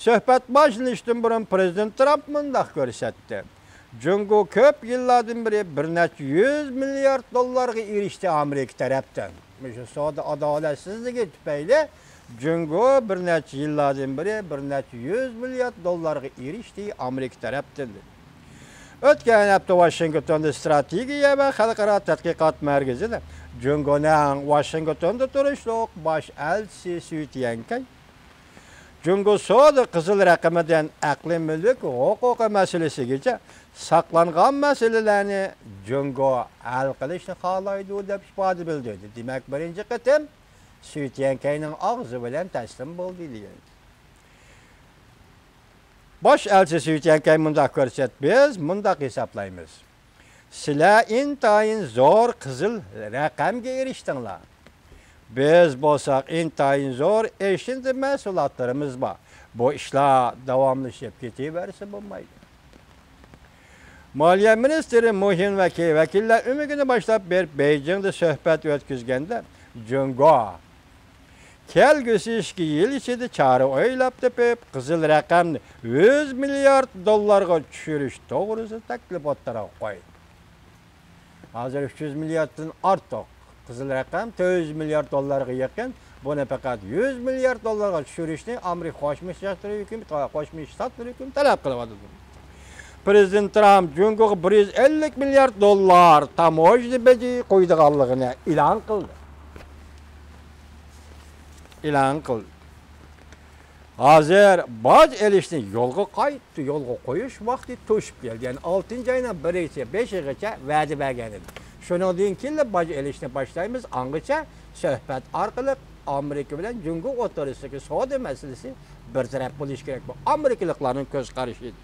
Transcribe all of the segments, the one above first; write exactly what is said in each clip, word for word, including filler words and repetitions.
سۆھبەت باشلىنىشتىن بۇرۇن پىرېزىدېنت ترامپ مۇنداق كۆرسەتتى: جۇڭگو كۆپ يىللاردىن بېرى بىر نەچچە يۈز مىليارد دوللارغا ئېرىشتى ئامېرىكا تەرەپتىن. مۇشۇ سودا ئادالەتسىزلىكى تۈپەيلى جۇڭگو بىر نەچچە يىللاردىن بېرى بىر نەچچە يۈز مىليارد دوللارغا ئېرىشتى ئامېرىكا تەرەپتىن. ئۆتكەن ھەپتە ۋاشىنگتوندا ستراتېگىيە ۋە خەلقئارا تەتقىقات مەركىزىدە جۇڭگونىڭ ۋاشىنگتوندا تۇرۇشلۇق باش ئەلچىسى سۈي تيەنكەي جۇڭگو سودا قىزىل رەقىمىدىن ئەقلىي مۈلۈك ھوقۇقى مەسىلىسىگىچە ساقلانغان مەسىلىلەرنى جۇڭگو ھەل قىلىشنى خالايدۇ، دەپ ئىپادە بىلدۈردى. دېمەك، بىرىنچى قېتىم سۈي تيەنكەينىڭ ئاغزى بىلەن تەسلىم بولدى، دېگەن. باش ئەلچى سۈي تيەنكەي مۇنداق كۆرسەت، بىز مۇنداق ھېسابلايمىز. سىلەر ئىنتايىن زور قىزىل رەقەمگە ئېرىشتىڭلار. بىز بولساق ئىنتايىن زور ئېشىندى مەھسۇلاتلىرىمىز بار. بۇ ئىشلار داۋاملىشىپ كېتىۋەرسە بولمايدۇ. مالىيە مىنىستىرى مۇھىن ۋەكى-، ۋەكىللەر ئۆمىكىنى باشلاپ بېرىپ بېيجىڭدا سۆھبەت ئۆتكۈزگەندە، جۇڭگو كەلگۈسى ئىككى يىل ئىچىدە چارە ئويلاپ تېپىپ، قىزىل رەقەمنى يۈز مىليارد دوللارغا چۈشۈرۈش توغرىسىدا تەكلىپ ئوتتۇرىغا قويدى. ھازىر ئۈچ يۈز مىلياردتىن ئارتۇق. قىزىل رەقەم تۆت يۈز مىليارد دوللارغا يېقىن. بۇنى پەقەت يۈز مىليارد دوللارغا چۈشۈرۈشنى ئامېرىكا قوشما شتاتلىرى ھۆكۈمىتى، قوشما شتاتلىرى ھۆكۈمىتى تەلەپ قىلىۋاتىدۇ. پىرېزىدېنت ترامپ جۇڭگوغا بىر يۈز ئەللىك مىليارد دوللار تاموژنا بېجى قويىدىغانلىقىنى ئېلان قىلدى. ئېلان قىلدى. ھازىر باج ئېلىشنى يولغا قايتا يولغا قويۇش ۋاقتى توشۇپ كەلدى. يەنى ئالتىنچى ئاينىڭ بىرىنچى بېشىغىچە ۋەدە بەرگەن ئىدى. شۇنىڭدىن كېيىنلا باج ئېلىشنى باشلايمىز. ئاڭغىچە سۆھبەت ئارقىلىق ئامېرىكا بىلەن جۇڭگو ئوتتۇرىسىدىكى سودا مەسىلىسى بىر تەرەپ بولۇشى كېرەك. بۇ ئامېرىكىلىقلارنىڭ كۆز قارىشى ئىدى.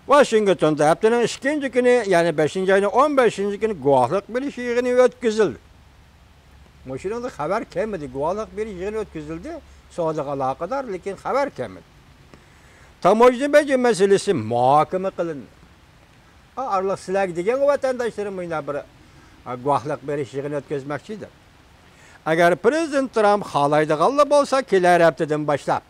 ۋاشىنگتوندا ھەپتىنىڭ ئىككىنچى كۈنى، يەنى بەشىنچى ئاينىڭ ئون بەشىنچى كۈنى گۇۋاھلىق بېرىش يىغىنى ئۆتكۈزۈلدى. مۇشۇنىڭدا خەۋەر كەلمىدى، گۇۋاھلىق بېرىش يىغىنى ئۆتكۈزۈلدى، سودىغا ئالاقىدار، لېكىن خەۋەر كەلمىدى. تاموژنا بېجى مەسىلىسى مۇھاكىمە قىلىندى. ئا، ئارىلىق سىلەرگە دېگەنغۇ ۋەتەنداشلىرىم مۇنداق بىر، ئا، گۇۋاھلىق بېرىش يىغىنى ئۆتكۈزمەكچى ئىدىم. ئەگەر پىرېزىدېنت ترامپ خالايدىغانلا بولسا، كېلەر ھەپتىدىن باشلاپ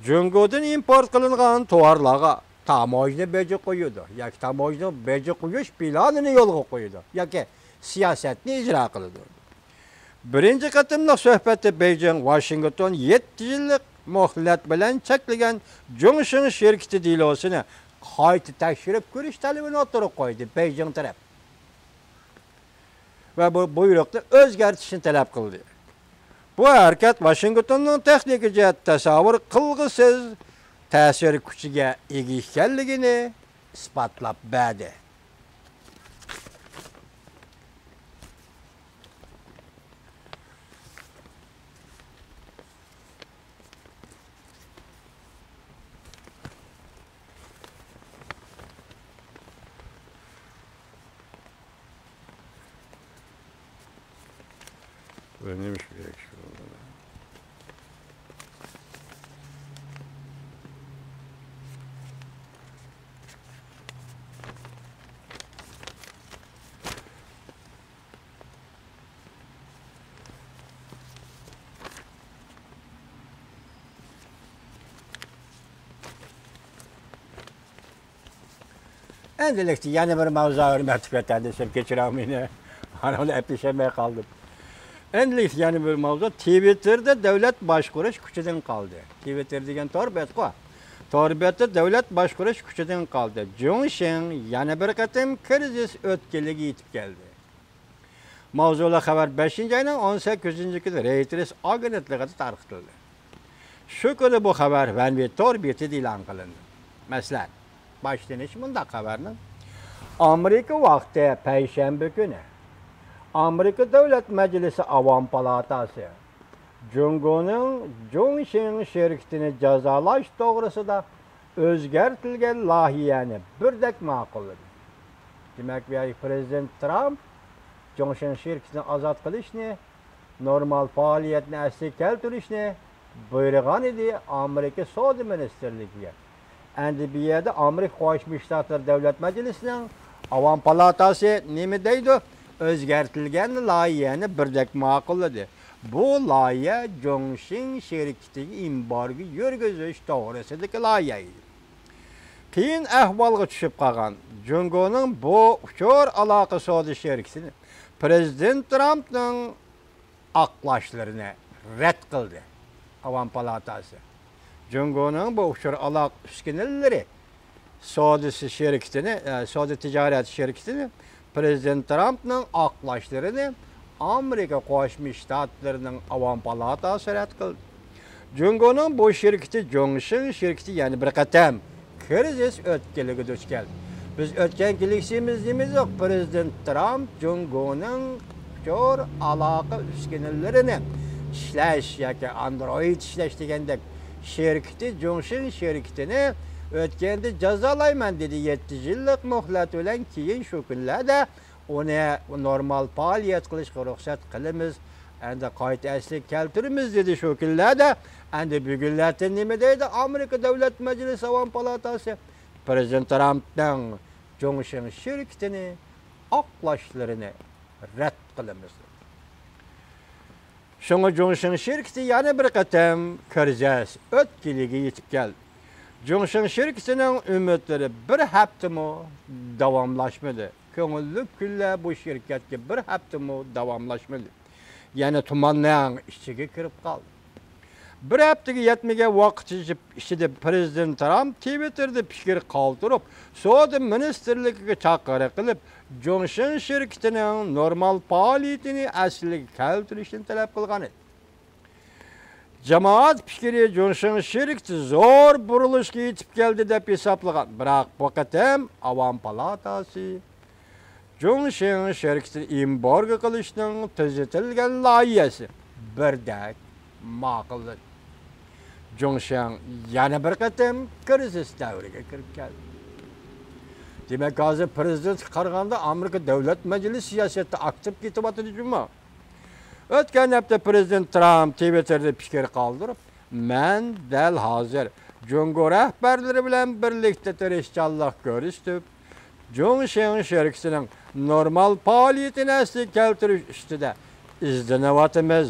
جۇڭگودىن ئىمپورت قىلىنغان تاۋارلارغا تاموژنا بېجى قويىدۇ ياكى تاموژنا بېجى قويۇش پىلانىنى يولغا قويىدۇ ياكى سىياسەتنى ئىجرا قىلىدۇ. بىرىنچى قېتىملىق سۆھبەتتە بېيجىڭ، ۋاشىنگتون يەتتە يىللىق مۆھلەت بىلەن چەكلىگەن جۇڭشىڭ شىركىتى دېلوسىنى قايتا تەكشۈرۈپ كۆرۈش تەلىپىنى ئوتتۇرىغا قويدى. بېيجىڭ تەرەپ ۋە بۇ بۇيرۇقنى ئۆزگەرتىشنى تەلەپ قىلدى. بۇ ھەرىكەت ۋاشىنگتوننىڭ تېخنىكا جەھەتتە تەسەۋۋۇر قىلغۇسىز تەسىر كۈچىگە ئىگە ئىكەنلىكىنى ئىسپاتلاپ بەردى. Bu neymiş bir şey oldu? ئەمدىلىكتە يەنە بىر ماۋزۇ، ھۆرمەتلىك ۋەتەندىشىم، كەچۈرۈڭ مېنى، ئانىڭدا ئەپلىشەلمەي قالدىم. ئەمدىلىكتە يەنە بىر ماۋزۇ، تىۋىتتېردا دۆلەت باشقۇرۇش كۈچىدىن قالدى. تىۋىتتېر دېگەن تور بەتقۇ. تور بەتتە دۆلەت باشقۇرۇش كۈچىدىن قالدى. جۇڭشىڭ يەنە بىر قېتىم كىرىزىس ئۆتكىلىگە يېتىپ كەلدى. ماۋزۇلۇق خەۋەر بەشىنچى ئاينىڭ ئون سەككىزىنچى كۈنى رېيتېرس ئاگېنتلىقىدا تارقىتىلدى. شۇ كۈنى بۇ خەۋەر ۋەنۋى تور بېتىدە ئېلان قىلىندى. مەسىلەن، باشلىنىشى مۇنداق خەۋەرنىڭ: ئامېرىكا ۋاقتى پەيشەنبە كۈنى ئامېرىكا دۆلەت مەجلىسى ئاۋام پالاتاسى جۇڭگونىڭ جۇڭشىڭ شىركىتىنى جازالاش توغرىسىدا ئۆزگەرتىلگەن لايىھەنى بىردەك ماقۇللىدى. دېمەك، بۇ يەردە پىرېزىدېنت ترامپ جۇڭشىڭ شىركىتىنى ئازاد قىلىشنى، نورمال پائالىيەتنى ئەسلىگە كەلتۈرۈشنى بۇيرۇغان ئىدى ئامېرىكا سودا مىنىستىرلىكىگە. ئەمدى بۇ يەردە ئامېرىكا قوشما شتاتلىرى دۆلەت مەجلىسىنىڭ ئاۋام پالاتاسى نېمە دەيدۇ؟ ئۆزگەرتىلگەن لايىھەنى بىردەك ماقۇللىدى. بۇ لايىھە جۇڭشىڭ شىركىتىگە ئېمبارگو يۈرگۈزۈش توغرىسىدىكى لايىھە ئىدى. قىيىن ئەھۋالغا چۈشۈپ قالغان جۇڭگونىڭ بۇ ئۇچۇر ئالاقە سودا شىركىتىنى پىرېزىدېنت ترامپنىڭ ئاقلاشلىرىنى رەت قىلدى ئاۋام پالاتاسى. جۇڭگونىڭ بۇ ئۇچۇر ئالاقە ئۈسكۈنىلىرى سودىسى شىركىتىنى، ئە، سودا تىجارەت شىركىتىنى پىرېزىدېنت ترامپنىڭ ئاقلاشلىرىنى ئامېرىكا قوشما شتاتلىرىنىڭ ئاۋام پالاتاسى رەت قىلدى. جۇڭگونىڭ بۇ شىركىتى جۇڭشىڭ شىركىتى يەنە بىر قېتىم كىرىزىس ئۆتكىلىگە دۇچ كەلدى. بىز ئۆتكەن كىرىزىسىمىز دېمىزۇق، پىرېزىدېنت ترامپ جۇڭگونىڭ ئۇچۇر ئالاقە ئۈسكۈنىلىرىنى ئىشلەش ياكى ئاندرويد ئىشلەش دېگەندەك شىركىتى جۇڭشىڭ شىركىتىنى ئۆتكەندە جازالايمەن دېدى. يەتتە يىللىق مۆھلەت بىلەن كېيىن شۇ كۈنلەردە ئۇنى نورمال پائالىيەت قىلىشقا رۇخسەت قىلىمىز، ئەمدى قايتا ئەسلىگە كەلتۈرىمىز دېدى شۇ كۈنلەردە. ئەمدى بۈگۈنلەردە نېمە دەيدۇ ئامېرىكا دۆلەت مەجلىسى ئاۋام پالاتاسى؟ پىرېزىدېنت ترامپنىڭ جۇڭشىڭ شىركىتىنى ئاقلاشلىرىنى رەت قىلىمىز. شۇڭا جۇڭشىڭ شىركىتى يەنە بىر قېتىم كىرىزىس ئۆتكىلىگە يېتىپ كەلدى. جۇڭشىڭ شىركىتىنىڭ ئۈمىدلىرى بىر ھەپتىمۇ داۋاملاشمىدى. كۆڭۈللۈك كۈنلەر بۇ شىركەتكە بىر ھەپتىمۇ داۋاملاشمىدى. يەنە تۇماننىڭ ئىچىگە كىرىپ قالدى. بىر ھەپتىگە يەتمىگەن ۋاقىت ئىچىدە پىرېزىدېنت ترامپ تىۋىتتېردا پىكىر قالدۇرۇپ، سودا مىنىستىرلىكىگە چاقىرىق قىلىپ، جۇڭشىڭ شىركىتىنىڭ نورمال پائالىيىتىنى ئەسلىگە كەلتۈرۈشنى تەلەپ قىلغان ئىدى. جامائەت پىكرى جۇڭشىڭ شىركىتى زور بۇرۇلۇشقا يېتىپ كەلدى دەپ ھېسابلىغان، بىراق بۇ قېتىم ئاۋام پالاتاسى جۇڭشىڭ شىركىتىنى ئېمبارگو قىلىشنىڭ تۈزىتىلگەن لايىھەسى بىردەك ماقۇللىدى. جۇڭشىڭ يەنە بىر قېتىم كىرىزىس دەۋرىگە كىرىپ كەلدى. دېمەك، ھازىر پىرېزىدېنتقا قارىغاندا ئامېرىكا دۆلەت مەجلىسى سىياسەتتە ئاكتىپ كېتىۋاتىدۇ جۇمۇ. ئۆتكەن ھەپتە پىرېزىدېنت ترامپ تىۋىتتېردا پىكىر قالدۇرۇپ، مەن دەل ھازىر جۇڭگو رەھبەرلىرى بىلەن بىرلىكتە تىرىشچانلىق كۆرسىتىپ، جۇڭشىڭ شىركىتىنىڭ نورمال پائالىيىتىنى ئەسلىگە كەلتۈرۈش ئۈستىدە ئىزدىنىۋاتىمىز.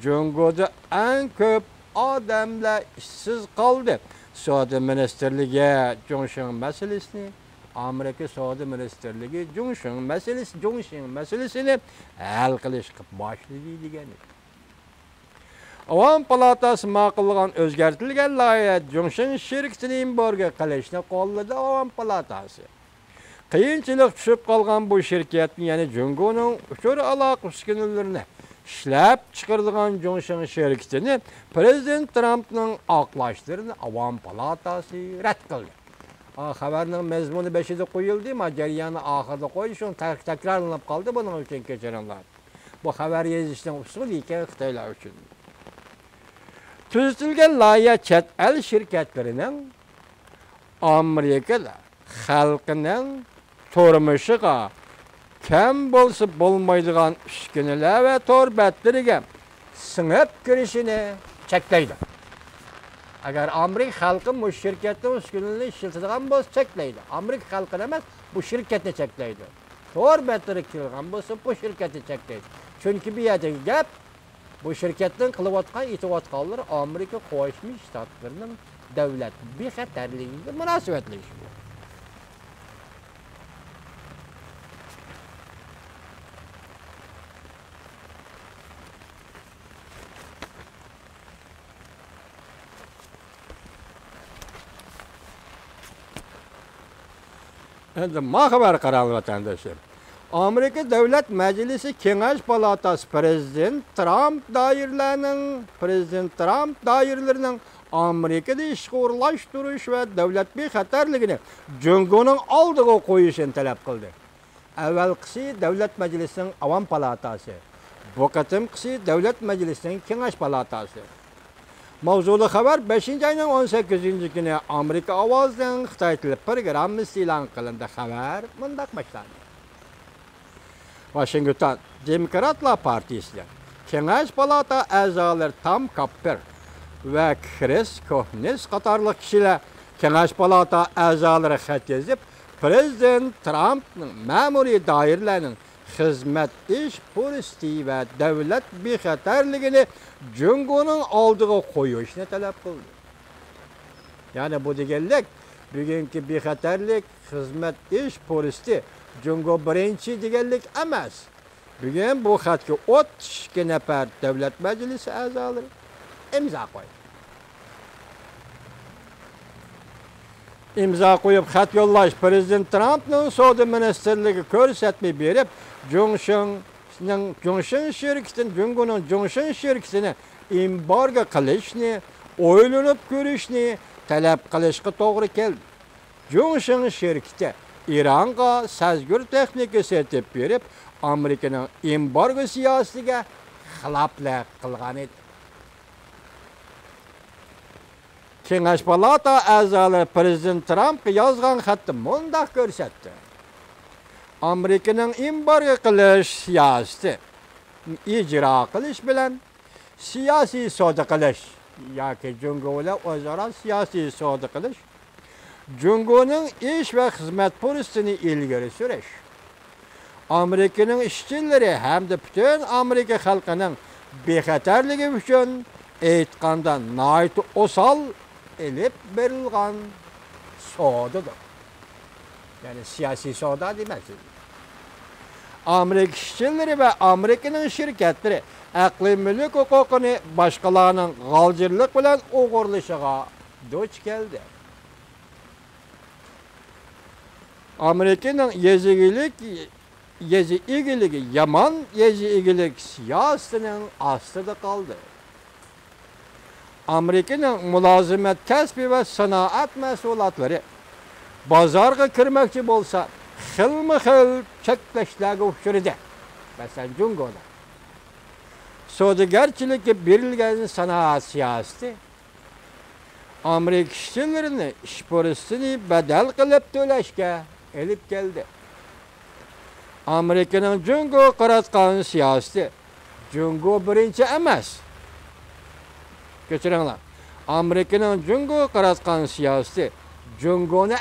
جۇڭگودا ئەڭ كۆپ ئادەملەر ئىشسىز قالدى. سودا مىنىستىرلىكى جۇڭشىڭ مەسىلىسىنى، ئامېرىكا سودا مىنىستىرلىكى جۇڭشىڭ مەسىلىسى، جۇڭشىڭ مەسىلىسىنى ھەل قىلىشقا باشلىدى دېگەن ئىدى. ئاۋام پالاتاسى ماقۇللىغان ئۆزگەرتىلگەن لايىھە جۇڭشىڭ شىركىتىنى ئېمبارگو قىلىشنى قوللىدى ئاۋام پالاتاسى. قىيىنچىلىق چۈشۈپ قالغان بۇ شىركەتنى، يەنى جۇڭگونىڭ ئۇچۇر ئالاقە ئۈسكۈنىلىرىنى ئىشلەپ چىقىرىدىغان جۇڭشىڭ شىركىتىنى پىرېزىدېنت ترامپنىڭ ئاقلاشلىرىنى ئاۋام پالاتاسى رەت قىلدى. ئا، خەۋەرنىڭ مەزمۇنى بېشىدا قويۇلدى، ما جەريانى ئاخىرىدا قويدى، شۇڭا تەك-، تەكرارلىنىپ قالدى، بۇنىڭ ئۈچۈن كەچۈرۈڭلار. بۇ خەۋەر يېزىشنىڭ ئۇسۇلى ئىكەن خىتايلار ئۈچۈن. تۈزىتىلگەن لايىھە چەت ئەل شىركەتلىرىنىڭ ئامېرىكىدا خەلقىنىڭ تۇرمۇشىغا كەم بولسا بولمايدىغان ئۈسكۈنىلەر ۋە تور بەتلىرىگە سىڭىپ كىرىشىنى چەكلەيدۇ. ئەگەر ئامېرىكا خەلقى مۇشۇ شىركەتنىڭ ئۈسكۈنىلىرىنى ئىشلىتىدىغان بولسا چەكلەيدۇ. ئامېرىكا خەلقىنى ئەمەس، بۇ شىركەتنى چەكلەيدۇ. تور بەتلىرىگە كىرىدىغان بولسا بۇ شىركەتنى چەكلەيدۇ. چۈنكى بۇ يەردىكى گەپ بۇ شىركەتنىڭ قىلىۋاتقان، ئېتىۋاتقانلىرى ئامېرىكا قوشما شتاتلىرىنىڭ دۆلەت بىخەتەرلىكىگە مۇناسىۋەتلىك ئىش بۇ. ئەمدى ما خەۋەر قاراڭلار، ۋەتەنداشلار. ئامېرىكا دۆلەت مەجلىسى كېڭەش پالاتاسى پىرېزىدېنت ترامپ دائىرىلەرنىڭ، پىرېزىدېنت ترامپ دائىرىلىرىنىڭ ئامېرىكىدا ئىشقا ئورۇنلاشتۇرۇش ۋە دۆلەت بىخەتەرلىكىنى جۇڭگونىڭ ئالدىغا قويۇشىنى تەلەپ قىلدى. ئەۋۋەلقىسى دۆلەت مەجلىسىنىڭ ئاۋام پالاتاسى، بۇ قېتىمقىسى دۆلەت مەجلىسىنىڭ كېڭەش پالاتاسى. ماۋزۇلۇق خەۋەر بەشىنچى ئاينىڭ ئون سەككىزىنچى كۈنى ئامېرىكا ئاۋازىنىڭ خىتاي تىلى پروگراممىسى ئېلان قىلىندى. خەۋەر مۇنداق باشلاندى. ۋاشىنگتون، دېموكراتلار پارتىيىسىدە كېڭەش پالاتا ئەزالىرى تام كاپپېر ۋە كرىس كوھنېس قاتارلىق كىشىلەر كېڭەش پالاتا ئەزالىرى خەت يېزىپ، پىرېزىدېنت ترامپنىڭ مەمۇرىي دائىرىلەرنىڭ خىزمەت ئىش پۇرسىتى ۋە دۆلەت بىخەتەرلىكىنى جۇڭگونىڭ ئالدىغا قويۇشنى تەلەپ قىلدى. يەنى بۇ دېگەنلىك، بۈگۈنكى بىخەتەرلىك، خىزمەت ئىش پۇرسىتى جۇڭگو بىرىنچى دېگەنلىك ئەمەس. بۈگۈن بۇ خەتكە ئوتتۇز ئىككى نەپەر دۆلەت مەجلىسى ئەزالىرى ئىمزا قويدى. ئىمزا قويۇپ خەت يوللاش پىرېزىدېنت ترامپنىڭ سودا مىنىستىرلىكىگە كۆرسەتمە بېرىپ، جۇڭشىڭنىڭ، جۇڭشىڭ شىركىتىنى، جۇڭگونىڭ جۇڭشىڭ شىركىتىنى ئېمبارگو قىلىشنى ئويلىنىپ كۆرۈشنى تەلەپ قىلىشقا توغرا كەلدى. جۇڭشىڭ شىركىتى ئىرانغا سەزگۈر تېخنىكا سېتىپ بېرىپ، ئامېرىكىنىڭ ئېمبارگو سىياسىتىگە خىلاپلىق قىلغان ئىدى. كېڭەش پالاتا ئەزالىرى پىرېزىدېنت ترامپقا يازغان خەتتە مۇنداق كۆرسەتتى: ئامېرىكىنىڭ ئېمبارگو قىلىش سىياسىتى ئىجرا قىلىش بىلەن سىياسىي سودا قىلىش ياكى جۇڭگو بىلەن ئۆزئارا سىياسىي سودا قىلىش، جۇڭگونىڭ ئىش ۋە خىزمەت پۇرسىتىنى ئىلگىرى سۈرۈش، ئامېرىكىنىڭ ئىشچىلىرى ھەمدە پۈتۈن ئامېرىكا خەلقىنىڭ بىخەتەرلىكى ئۈچۈن ئېيتقاندا ناھايىتى ئوسال ئېلىپ بېرىلغان سودىدۇر. يەنى سىياسىي سودا دېمەكچى. ئامېرىكا ئىشچىلىرى ۋە ئامېرىكىنىڭ شىركەتلىرى ئەقلىي مۈلۈك ھوقۇقىنى باشقىلارنىڭ غالجىرلىق بىلەن ئوغرىلىشىغا دۇچ كەلدى. ئامېرىكىنىڭ يېزا ئىگىلىك، يېزا ئىگىلىكى يامان يېزا ئىگىلىك سىياسىتىنىڭ ئاستىدا قالدى. ئامېرىكىنىڭ مۇلازىمەت كەسپى ۋە سانائەت مەھسۇلاتلىرى بازارغا كىرمەكچى بولسا، خىلمۇ خىل چەكلەشلەرگە ئۇچرىدى. مەسىلەن، جۇڭگودا سودىگەرچىلىككە بېرىلگەن سانائەت سىياسىتى ئامېرىكا ئىشچىلىرىنى ئىش پۇرسىتىنى بەدەل قىلىپ تۆلەشكە ئېلىپ كەلدى. ئامېرىكىنىڭ جۇڭگوغا قاراتقان سىياسىتى جۇڭگو بىرىنچى ئەمەس. كەچۈرۈڭلار. ئامېرىكىنىڭ جۇڭگوغا قاراتقان سىياسىتى جۇڭگونى